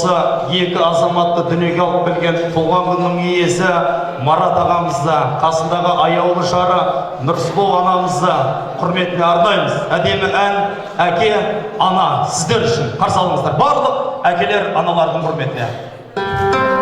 Осы екі азаматты дүниеге алып келген, туған күннің иесі Марат ағамызды, қасындағы аяулы жары Нұрсұлу анамызды құрметіне арнаймыз. Әдемі ән, «Әке, ана», сіздер үшін. Қарсы алыңыздар, барлық әкелер, аналардың құрметіне.